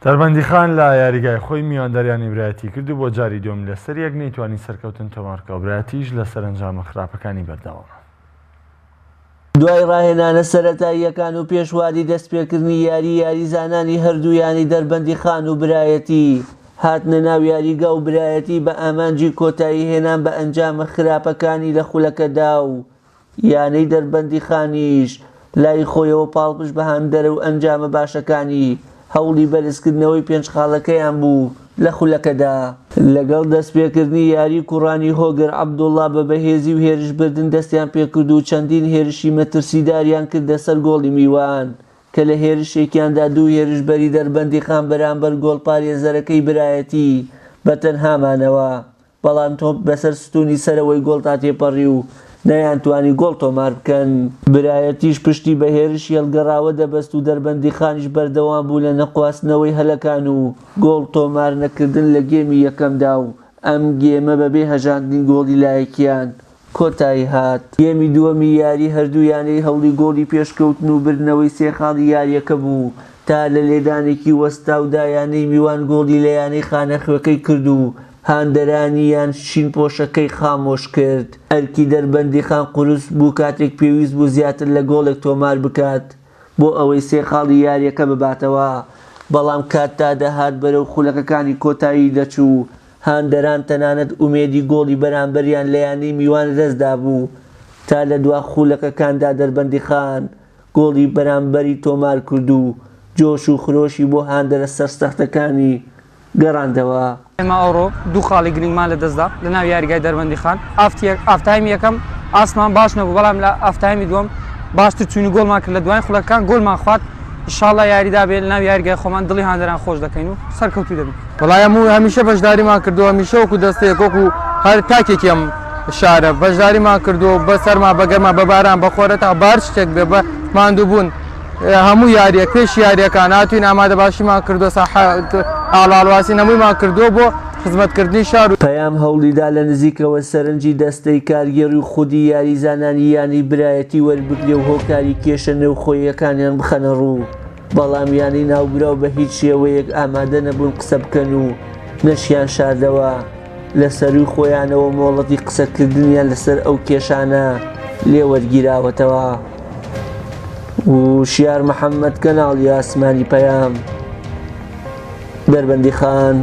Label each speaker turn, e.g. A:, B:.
A: دەربەندیخان لە یاریگای خۆی میوانداریانی برایەتی کرد و بۆ جاری دووەم لەسەر یەک نەیتوانی سەرکەوتن تۆمارکا و برایەتیش لە سەرەنجامە خراپەکانی بەردەوامە.
B: دوای ڕاهێنانە سەرەتاییەکان و پێشوازی دەستپێکردنی یاری یاریزانانی هەردوو یانەی دەربەندیخان و برایەتی هاتنە ناو یاریگا و برایەتی بە ئامانجی کۆتاییهێنان بە ئەنجامە خراپەکانی لە خولەکەدا و یانەی دەربەندیخانیش لای خۆیەوە پاڵپشت بە هاندەرە و ئەنجامە باشەکانی هەوڵی بەرزکردنەوەی پێنج خاڵەکەیان بوو لە خولەکەدا. لەگەڵ دەستپێکردنی یاری کوڕانی هۆگر عەبدوڵا بە بەهێزی و هێرشبردن دەستیان پێکرد و چەندین هێرشی مەترسیداریان کردە سەر گۆڵی میوان کە لە هێرشێکیاندا دوو هێرشبەری دەربەندیخان بەرامبەر گۆڵپارێزەرەکەی برایەتی بە تەنها مانەوە. بەڵام تۆپ بەسەر ستوونی سەرەوەی گۆڵدا تێپەڕی و نەیانتوانی گۆڵ تۆمار بکەن. برایەتیش پشتی بە هێرشی هەڵگەڕاوە دەبەست و دەربەندیخانیش بەردەوام بوو لە نەقواستنەوەی هەلەکان و گۆڵ تۆمار نەکردن لە گێمی یەکەمدا و ئەم گێمە بەبێ هەژاندنی گۆڵی لایەکیان کۆتایی هات. گێمی دووەمی یاری هەردوو یانەی هەوڵی گۆڵی پێشکەوتن و بردنەوەی سێ خاڵی یارییەکە بوو تا لە لێدانێکی وەستاودا یانەی میوان گۆڵی لە یانەی خانەخوێکەی کرد و هاندەرانی یان شینپۆشەکەی خامۆش کرد. ئەرکی دەربەندیخان قورس بوو کاتێک پێویست بوو زیاتر لە گۆڵێک تۆمار بکات بۆ ئەوەی سێ خاڵی یارییەکە بباتەوە، بەڵام کات تا دەهات بەرەو خولەکەکانی کۆتایی دەچوو هاندەران تەنانەت ئومێدی گۆڵی بەرامبەریان لە یانەی میوان لەدەستدابوو تا لە دوا خولەکەکاندا دەربەندیخان گۆڵی بەرامبەری تۆمارکرد و جۆش و خرۆشی بۆ هاندەرە سەرسەختەکانی گەڕاندەوە.
C: ئێمە ئەوڕۆ دوو خاڵی گرنگمان لەدەستدا لە ناو یاریگای دەربەندیخان، هافتایمی یەکەم ئاستمان باش نەبوو، بەڵام لە هافتایمی دووەم باشتر چووین و گۆڵمان کرد، لە دواین خولەکەکان گۆلمان خوارد، ئیشاڵڵا یاریدا بێ لە ناو یاریگای خۆمان دڵی هاندەران خۆش دەکەین و سەرکەوتوو دەبین. وەڵای هەموو
D: هەمیشە بەشداریمان کردووە، هەمیشە وەکو دەستەیەک وەکو هەر تاکێکی ئەم شارە بەشداریمان کردووە، بە سەرما بە گەرما بە باران بە خۆرەتا بە هەر شتێک بێ بە ماندووبوون هەموو یاریەک پێش یاریەکان هاتوین ئامادە باشیمان کردووە ساحە ئاڵاڵواسین هەموویمان کردووە بۆ خزمەتکردنی شار و.
B: پەیام هەوڵیدا لە نزیکەوە سەرنجی دەستەی کارگێڕی و خودی یاریزانانی یانەی برایەتی وەربگرێ و هۆکاری کێشە نێوخۆییەکانیان بخەنە ڕوو، بەڵام یانەی ناوبراو بە هیچ شێوەیەک ئامادە نەبوون قسە بکەن و نەشیان شاردەوە لە سەرووی خۆیانەوە مۆڵەتی قسەکردنیان لەسەر ئەو کێشانە لێ وەرگیراوەتەوە. وشیار محەممەد، کەناڵی ئاسمانی پەیام، دەربەندیخان.